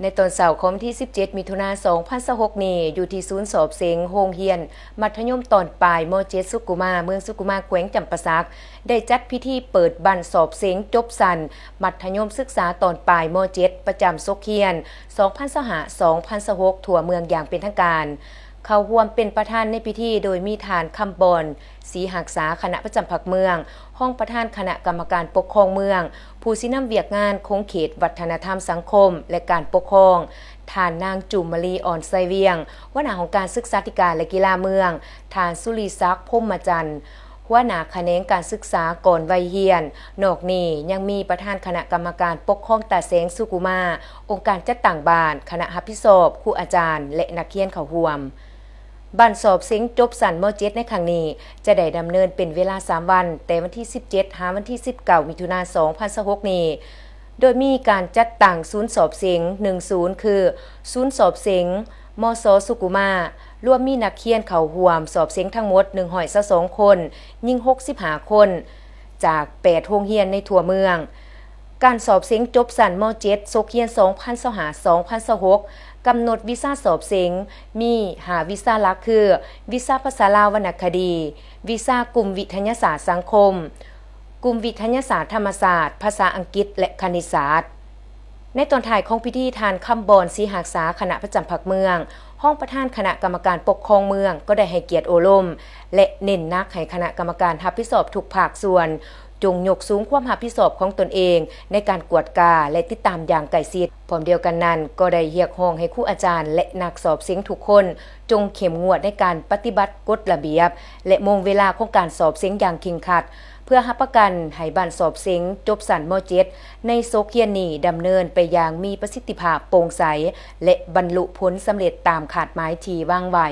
ໃນຕອນເຊົ້າຂອງວັນທີສິບເຈັດ ມິຖຸນາ ສອງພັນຊາວຫົກນີ້ ຢູ່ທີ່ສູນສອບເສັງໂຮງຮຽນມັດທະຍົມຕອນປາຍ ມ.ເຈັດ ສຸກຸມາ ເມືອງສຸກຸມາ ແຂວງຈຳປາສັກ ໄດ້ຈັດພິທີເປີດບັ້ນສອບເສັງຈົບຊັ້ນມັດທະຍົມສຶກສາຕອນປາຍ ມ.ເຈັດ ປະຈຳສົກຮຽນ ສອງພັນຊາວຫ້າ ສອງພັນຊາວຫົກ ທົ່ວເມືອງຢ່າງເປັນທາງການ. ເຂົ້າຮ່ວມເປັນປະທານໃນພິທີໂດຍມີທ່ານ ຄຳບອນ ສີຮັກສາ ຄະນະປະຈຳພັກເມືອງ, ຮອງປະທານຄະນະກຳມະການປົກຄອງເມືອງ, ຜູ້ຊີ້ນຳວຽກງານຂົງເຂດວັດທະນະທຳສັງຄົມ ແລະ ການປົກຄອງ, ທ່ານນາງ ຈູມມະລີ ອອນໄຊວຽງ, ຫົວໜ້າຫ້ອງການສຶກສາທິການ ແລະ ກິລາເມືອງ, ທ່ານ ສຸລິສັກ ພົມມະຈັນ, ຫົວໜ້າຂະແໜງການສຶກສາກ່ອນໄວຮຽນ. ນອກນີ້ຍັງມີປະທານຄະນະກຳມະການປົກຄອງຕາແສງສຸກຸມາ, ອົງການຈັດຕັ້ງບ້ານ, ຄະນະຮັບຜິດຊອບ, ຄູອາຈານ ແລະ ນັກຮຽນເຂົ້າຮ່ວມ. ບັ້ນສອບເສັງຈົບຊັ້ນ ມ.ເຈັດ ໃນຄັ້ງນີ້ ຈະໄດ້ດຳເນີນເປັນເວລາສາມວັນ, ແຕ່ວັນທີສິບເຈັດ ຫາວັນທີສິບເກົ້າ ມິຖຸນາ ສອງພັນຊາວຫົກນີ້ ໂດຍມີການຈັດຕັ້ງສູນສອບເສັງໜຶ່ງສູນ ຄື ສູນສອບເສັງ ມສ ສຸກຸມາ, ລວມມີນັກຮຽນເຂົ້າຮ່ວມສອບເສັງທັງໝົດ ໜຶ່ງຮ້ອຍຊາວສອງຄົນ, ຍິງ ຫົກສິບຫ້າຄົນ, ຈາກ ແປດໂຮງຮຽນໃນທົ່ວເມືອງ. ການສອບເສັງຈົບຊັ້ນ ມ.ເຈັດ ສົກຮຽນ ສອງພັນຊາວຫ້າ ສອງພັນຊາວຫົກ ກຳນົດວິຊາສອບເສັງມີ ຫ້າ ວິຊາຫຼັກ ຄື ວິຊາພາສາລາວວັນນະຄະດີ, ວິຊາກຸ່ມວິທະຍາສາດສັງຄົມ, ກຸ່ມວິທະຍາສາດທຳມະຊາດ, ພາສາອັງກິດ ແລະ ຄະນິດສາດ. ໃນຕອນທ້າຍຂອງພິທີ, ທ່ານ ຄຳບອນ ສີຮັກສາ ຄະນະປະຈຳພັກເມືອງ, ຮອງປະທານຄະນະກຳມະການປົກຄອງເມືອງ ກໍໄດ້ໃຫ້ກຽດໂອ້ລົມ ແລະ ເນັ້ນໜັກໃຫ້ຄະນະກຳມະການຮັບຜິດຊອບທຸກພາກສ່ວນ ຈົ່ງຍົກສູງຄວາມຮັບຜິດຊອບຂອງຕົນເອງໃນການກວດກາ ແລະ ຕິດຕາມຢ່າງໃກ້ຊິດ. ພ້ອມດຽວກັນນັ້ນ, ກໍໄດ້ຮຽກຮ້ອງໃຫ້ຄູອາຈານ ແລະ ນັກສອບເສັງທຸກຄົນ ຈົ່ງເຂັ້ມງວດໃນການປະຕິບັດກົດລະບຽບ ແລະ ໂມງເວລາຂອງການສອບເສັງຢ່າງເຄັ່ງຄັດ, ເພື່ອຮັບປະກັນໃຫ້ບັ້ນສອບເສັງຈົບຊັ້ນ ມ.ເຈັດ ໃນສົກຮຽນນີ້ດຳເນີນໄປຢ່າງມີປະສິດທິພາບ, ໂປ່ງໃສ ແລະ ບັນລຸຜົນສຳເລັດຕາມຄາດໝາຍທີ່ວາງໄວ້.